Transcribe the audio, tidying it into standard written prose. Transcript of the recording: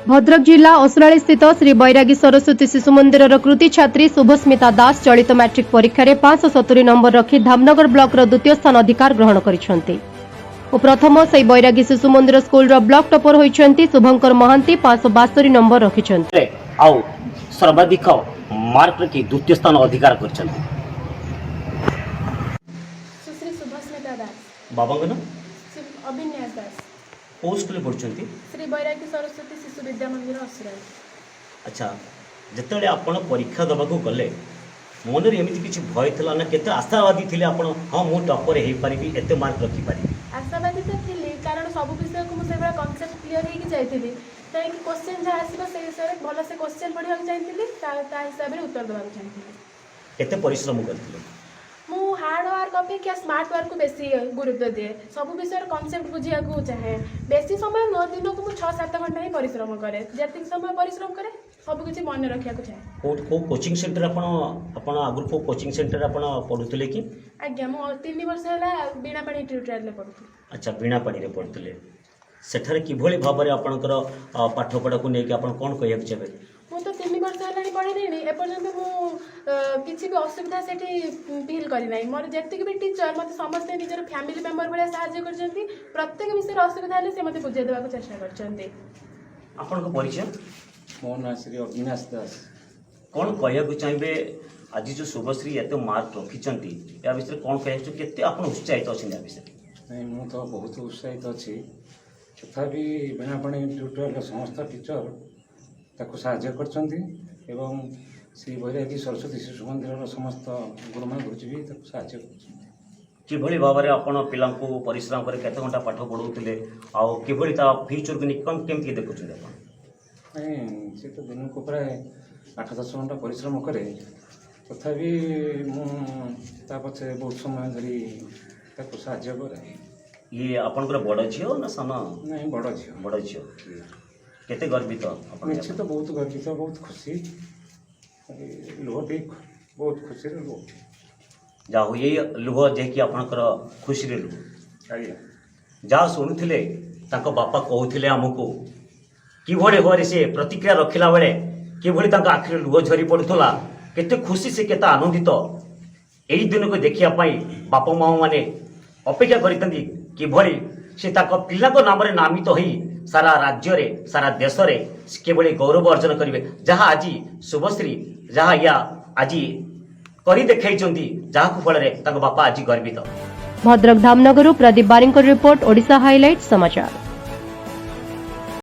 ଭଦ୍ରକ ଜିଲ୍ଲା ଅସୁରାଳୀ ସ୍ଥିତ ଶ୍ରୀ ବୈରାଗୀ ସରସ୍ୱତୀ ଶିଶୁ ମନ୍ଦିରର କୃତି ଛାତ୍ରୀ ଶୁଭସ୍ମିତା ଦାସ ଚଳିତ ମାଟ୍ରିକ ପରୀକ୍ଷାରେ 570 ନମ୍ବର ରଖି ଧାମନଗର ବ୍ଲକର ଦ୍ୱିତୀୟ ସ୍ଥାନ ଅଧିକାର ଗ୍ରହଣ କରିଛନ୍ତି ଓ ପ୍ରଥମ ସେହି ବୈରାଗୀ ଶିଶୁ ମନ୍ଦିର ସ୍କୁଲର ବ୍ଲକ ଟପର ହୋଇଛନ୍ତି ଶୁଭଙ୍କର ମହାନ୍ତି, 572 ନମ୍ବର ରଖିଛନ୍ତି। ଆଉ ସର୍ବାଧିକ ମାର୍କ ରଖି ଦ୍ୱିତୀୟ ସ୍ଥାନ ଅଧିକାର କରିଛନ୍ତି। ସୁଶ୍ରୀ ଶୁଭସ୍ମିତା ଦାସ। ବାବାଙ୍କ ନାଁ? ଶ୍ରୀ ଅବିନ୍ୟାସ ଦାସ। କେଉଁ ସ୍କୁଲରେ ପଢ଼ୁଛନ୍ତି? ଶ୍ରୀ ବୈରାଗୀ ସରସ୍ୱତୀ ଶିଶୁ ବିଦ୍ୟା ମନ୍ଦିର, ଅସୁରାଳୀ। ଆଚ୍ଛା, ଯେତେବେଳେ ଆପଣ ପରୀକ୍ଷା ଦେବାକୁ ଗଲେ, ମନରେ ଏମିତି କିଛି ଭୟ ଥିଲା ନା କେତେ ଆଶାବାଦୀ ଥିଲେ ଆପଣ, ହଁ, ମୁଁ ଟପର ହେଇପାରିବି, ଏତେ ମାର୍କ ରଖିପାରିବି? ଆଶାବାଦୀ ତ ଥିଲି, କାରଣ ସବୁ ବିଷୟକୁ ମୁଁ ସେଇଭଳିଆ କନସେପ୍ଟ କ୍ଲିୟର ହେଇକି ଯାଇଥିଲି। ତେଣିକି କୋଶ୍ଚେନ୍ ଯାହା ଆସିବ, ସେଇ ହିସାବରେ ଭଲସେ କୋଶ୍ଚେନ୍ ପଢ଼ିବାକୁ ଚାହିଁଥିଲି, ତା ହିସାବରେ ଉତ୍ତର ଦେବାକୁ ଚାହିଁଥିଲି। କେତେ ପରିଶ୍ରମ କରିଥିଲେ? ମୁଁ ହାର୍ଡ଼ ୱାର୍କ ଅପେକ୍ଷା ସ୍ମାର୍ଟ ୱାର୍କକୁ ବେଶୀ ଗୁରୁତ୍ୱ ଦିଏ। ସବୁ ବିଷୟର କନସେପ୍ଟ ବୁଝିବାକୁ ଚାହେଁ। ବେଶୀ ସମୟ ନୁହଁ, ଦିନକୁ ମୁଁ 6-7 ଘଣ୍ଟା ହିଁ ପରିଶ୍ରମ କରେ। ଯେତିକି ସମୟ ପରିଶ୍ରମ କରେ, ସବୁ କିଛି ମନେ ରଖିବାକୁ ଚାହେଁ। କେଉଁଠି, କେଉଁ କୋଚିଂ ସେଣ୍ଟର ଆପଣ ଆପଣ ଆଗରୁ କେଉଁ କୋଚିଂ ସେଣ୍ଟରରେ ଆପଣ ପଢ଼ୁଥିଲେ କି? ଆଜ୍ଞା, ମୁଁ 3 ବର୍ଷ ହେଲା ବୀଣାପାଣି ଟ୍ୟୁଟୋରିଆଲରେ ପଢ଼ୁଥିଲି। ଆଚ୍ଛା, ବୀଣାପାଣିରେ ପଢ଼ୁଥିଲେ। ସେଠାରେ କିଭଳି ଭାବରେ ଆପଣଙ୍କର ପାଠପଢ଼ାକୁ ନେଇକି ଆପଣ କ'ଣ କହିବାକୁ ଚାହିଁବେ? ମୁଁ ତ 3 ବର୍ଷ ହେଲାଣି ପଢ଼ିଲିଣି। ଏପର୍ଯ୍ୟନ୍ତ ମୁଁ କିଛି ବି ଅସୁବିଧା ସେଠି ଫିଲ୍ କରିନାହିଁ। ମୋର ଯେତିକି ବି ଟିଚର, ମୋତେ ସମସ୍ତେ ନିଜର ଫ୍ୟାମିଲି ମେମ୍ବର ଭଳିଆ ସାହାଯ୍ୟ କରିଛନ୍ତି। ପ୍ରତ୍ୟେକ ବିଷୟରେ ଅସୁବିଧା ହେଲେ ସେ ମୋତେ ବୁଝାଇ ଦେବାକୁ ଚେଷ୍ଟା କରିଛନ୍ତି। ଆପଣଙ୍କ ପରିଚୟ? ମୋ ନାଁ ଶ୍ରୀ ଅବିନାଶ ଦାସ। କ'ଣ କହିବାକୁ ଚାହିଁବେ, ଆଜି ଯେଉଁ ଶୁଭଶ୍ରୀ ଏତେ ମାର୍କ ରଖିଛନ୍ତି, ଏହା ବିଷୟରେ କ'ଣ କହିବାକୁ ଚାହିଁବେ? କେତେ ଆପଣ ଉତ୍ସାହିତ ଅଛନ୍ତି ଏହା ବିଷୟରେ? ନାଇଁ, ମୁଁ ତ ବହୁତ ଉତ୍ସାହିତ ଅଛି। ତଥାପି ବୀଣାପାଣି ଟ୍ୟୁଟୋରିଆଲର ସମସ୍ତ ଟିଚର ତାକୁ ସାହାଯ୍ୟ କରିଛନ୍ତି ଏବଂ ଶ୍ରୀ ବୈରାଗୀ ସରସ୍ୱତୀ ଶିଶୁ ମନ୍ଦିରର ସମସ୍ତ ଗୁରୁମା, ଗୁରୁଜୀ ବି ତାକୁ ସାହାଯ୍ୟ କରୁଛନ୍ତି। କିଭଳି ଭାବରେ ଆପଣ ପିଲାଙ୍କୁ ପରିଶ୍ରମ କରି କେତେ ଘଣ୍ଟା ପାଠ ପଢ଼ଉଥିଲେ ଆଉ କିଭଳି ତା ଫ୍ୟୁଚରକୁ ନେଇ କ'ଣ କେମିତି ଦେଖୁଛନ୍ତି ଆପଣ? ନାଇଁ, ସେ ତ ଦିନକୁ ପ୍ରାୟ 8-10 ଘଣ୍ଟା ପରିଶ୍ରମ କରେ। ତଥାପି ମୁଁ ତା ପଛରେ ବହୁତ ସମୟ ଧରି ତାକୁ ସାହାଯ୍ୟ କରେ। ଇଏ ଆପଣଙ୍କର ବଡ଼ ଝିଅ ନା ସାନ? ନାଇଁ, ବଡ଼ ଝିଅ। ବଡ଼ ଝିଅ। କେତେ ଗର୍ବିତ ଆପଣ? ନିଶ୍ଚିତ ବହୁତ ଗର୍ବିତ, ବହୁତ ଖୁସି। ଏ ଲୁହ ବି, ବହୁତ ଖୁସିରେ ଲୁହ। ଯାହା ହଉ, ଏଇ ଲୁହ ଯିଏକି ଆପଣଙ୍କର ଖୁସିରେ ଲୁହ। ଆଜ୍ଞା। ଯାହା ଶୁଣୁଥିଲେ, ତାଙ୍କ ବାପା କହୁଥିଲେ ଆମକୁ, କିଭଳି ଭାବରେ ସେ ପ୍ରତିକ୍ରିୟା ରଖିଲା ବେଳେ କିଭଳି ତାଙ୍କ ଆଖିରେ ଲୁହ ଝରି ପଡ଼ୁଥିଲା, କେତେ ଖୁସି ସେ, କେତେ ଆନନ୍ଦିତ। ଏଇ ଦିନକୁ ଦେଖିବା ପାଇଁ ବାପା ମା ମାନେ ଅପେକ୍ଷା କରିଥାନ୍ତି, କିଭଳି ସେ ତାଙ୍କ ପିଲାଙ୍କ ନାମରେ ନାମିତ ହୋଇ ସାରା ରାଜ୍ୟରେ, ସାରା ଦେଶରେ ସେ କିଭଳି ଗୌରବ ଅର୍ଜନ କରିବେ, ଯାହା ଆଜି ଶୁଭଶ୍ରୀ ଯାହା ୟା ଆଜି କରି ଦେଖାଇଛନ୍ତି, ଯାହାକୁ ଫଳରେ ତାଙ୍କ ବାପା ଆଜି ଗର୍ବିତ। ଭଦ୍ରକ ଧାମନଗରରୁ ପ୍ରଦୀପ ବାରିଙ୍କ ରିପୋର୍ଟ, ଓଡ଼ିଶା ହାଇଲାଇଟ୍ ସମାଚାର।